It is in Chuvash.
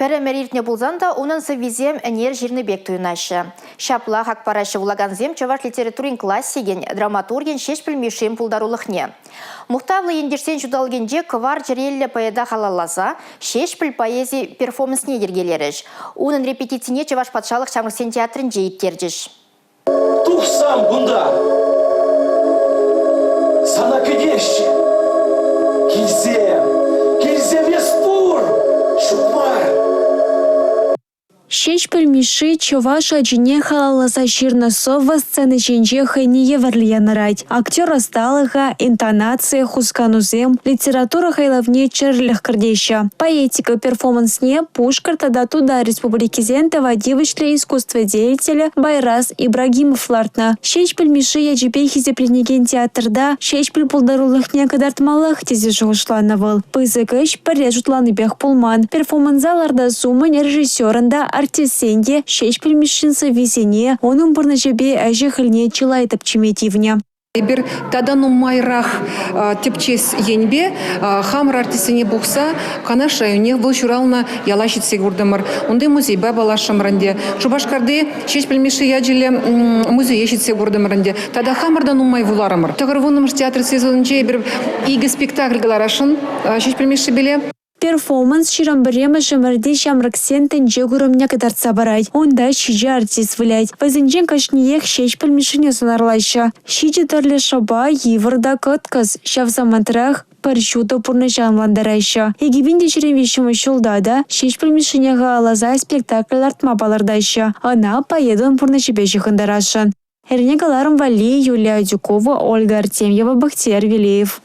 Пӗр ӗмӗр иртнӗ пулсан та унӑн сӑввисем ӗнер ҫырнӑ пек туйӑнаҫҫӗ. Ҫапла хак параҫҫӗ вулакансем чӑваш литературин классикӗн, драматургӗн Ҫеҫпӗл Мишшин пултарулӑхне. Мухтавлӑ ентешсен ҫуталӑкӗнче кӑвар чӗреллӗ поэта халалласа Ҫеҫпӗл поэзи перформансне йӗркелерӗҫ. Унӑн репетицине Чӑваш патшалӑх ҫамрӑксен театрӗнче ирттерчӗҫ. Тухсам кунта! Сана кӗтеҫҫӗ. Килсем, килсем эс пур, ҫук мар. Ҫеҫпӗл Мишши чӑваш ачине халалласа ҫырнӑ сӑвӑ сцена ҫинче хӑйне евӗрлӗ янӑрать. Актер ӑсталӑхӗ, интонаци, хусканусем литература хайлавне чӗрӗлӗх кӗртеҫҫӗ. Поэтика перформансне Пушкӑрт тата Тутар Республикисен тава тивӗҫлӗ искусство деятелӗ Байрас Ибрагимов лартнӑ. Ҫеҫпӗл Мишши ячӗпе хисепленекен театрта Ҫеҫпӗл пултарулӑхне кӑтартмаллах тесе шухӑшланӑ вӑл. Пысӑк ӗҫ пӗрре шутланипех пулман. Перформанса лартас умӗн режиссерӑн та, артистсен те Ҫеҫпӗл Мишшин сӑввисене, унӑн пурнӑҫӗпе ӗҫӗ-хӗлне чылай тӗпчеме тивнӗ. Эпир тата нумайрах тӗпчес енпе хамӑр артистсене пухса Канаш районне вӑл ҫуралнӑ яла ҫитсе куртӑмӑр. Унти музейпа паллашрӑмӑр ӗнтӗ. Шупашкарти Ҫеҫпӗл Мишши ячӗллӗ музее ҫитсе куртӑмӑр ӗнтӗ. Тата хамӑр та нумай вуларӑмӑр. 90-мӗш театр сезонӗнче эпир икӗ спектакль кӑларасшӑн Ҫеҫпӗл Мишшипеле. Перформанс 21-мӗш ӗмӗрти ҫамрӑксен тӗнче курӑмне кӑтартса парать. Унта ҫичӗ артист вылять. Вӗсенчен кашниех Ҫеҫпӗл Мишшине сӑнарлаҫҫӗ. Ҫичӗ тӗрлӗ шӑпа йывӑр та кӑткӑс, ҫав самантрах пӗр ҫутӑ пурнӑҫа ӑнлантараҫҫӗ. 2023 ҫулта та Ҫеҫпӗл Мишшине халалласа спектакль лартма палӑртаҫҫӗ. Ӑна поэтӑн пурнӑҫӗпе ҫыхӑнтарасшӑн. Эрне кӑларӑм валли Юлия Адюкова, Ольга Артемьева, Бахтияр Велеев.